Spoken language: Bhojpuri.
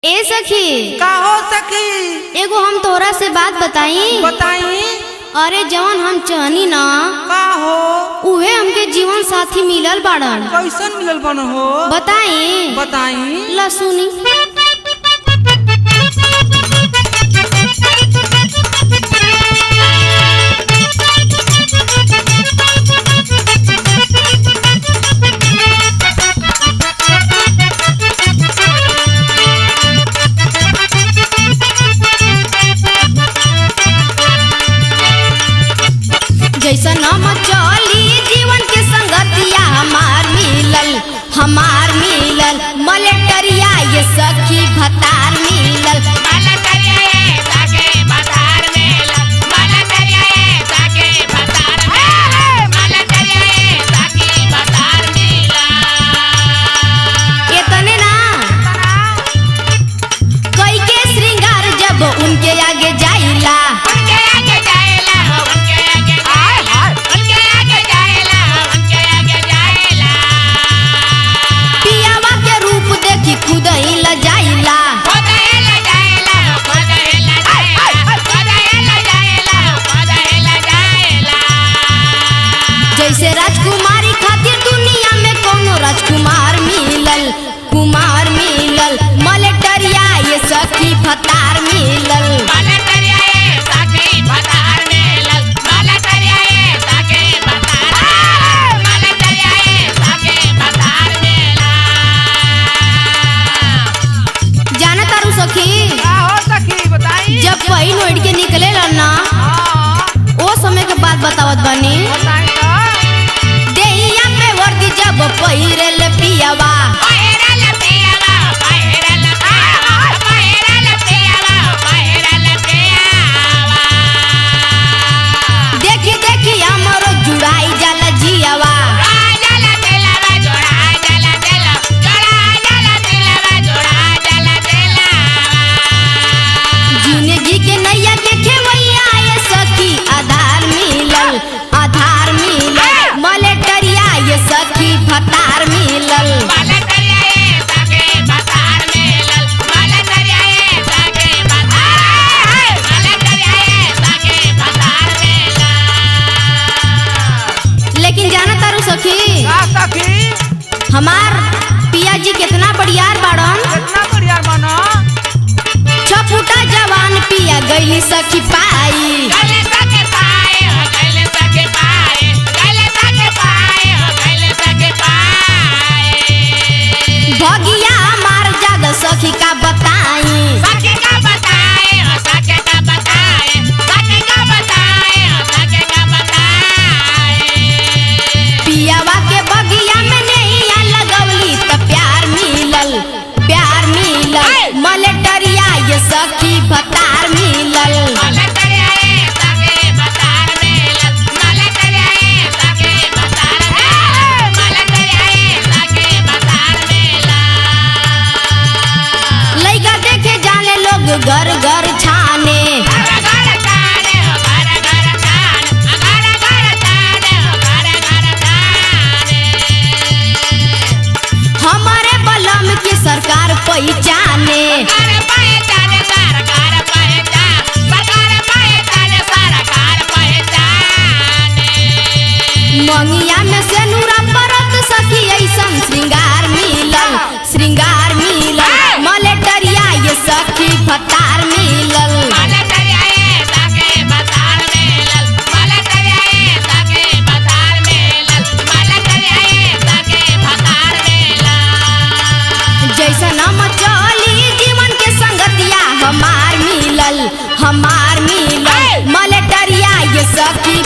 ए सखी। का हो सखी? एगो हम तोहरा से बात बताई। बताई। अरे जवन हम चाहनी ना का हो उहे हमके जीवन साथी मिलल बाड़न। कैसन मिलल बन हो? बताई। बताई। ला सुनी। जैसा हम चली जीवन के संगतिया हमार मिलल, हमार मिलल मलेटरिया ये सखी भतार मिलल। इतने ना कई के श्रृंगार जब उनके आगे जाइला, पियावा के रूप देखी खुद ही लजाइला। जैसे राजकुमारी खातिर दुनिया में कोनो राजकुमार मिलल, कुमार मिलल मलेटरिया ये सखी भतार मिलल। जाना तारू सखी का हो सखी? बताई। जब पहिन ओढ़ के निकले ना हाँ, ओ समय के बात बतावत बानी। बताई तो। देहिया पे वर्दी जब पहिरल पियावा, देखी देखी हमरो जुड़ाई जाला जियावा। जिंदगी के नैया के खेवैया ये सखी आधार मिलल, आधार मिलल मलेटरिया ये सखी भतार मिलल। लेकिन जाना तारू सखी का सखी? हमार पिया जी कितना बढ़ियार बाड़न। कितना बढ़िया बना। छपुटा जवान पिया गईली सखी पाई, भगिया हमार जाग सखी का बताई। पियावा के बगिया में नैया लगवली त प्यार मिलल, प्यार मिलल मलेटरिया ये सखी भतार मिलल। लइका देखे जाने लोग घर घर छाने, हमारे बलम की सरकार पहचाने। मंगिया में से नूरा परत सखी ऐसन श्रृंगार मिलल, श्रृंगार मिलल मलेटरिया ये सखी भतार मिलल। जैसन हम चली जीवन के संगतिया हमार मिलल, हमार मिलल मलेटरिया ये सखी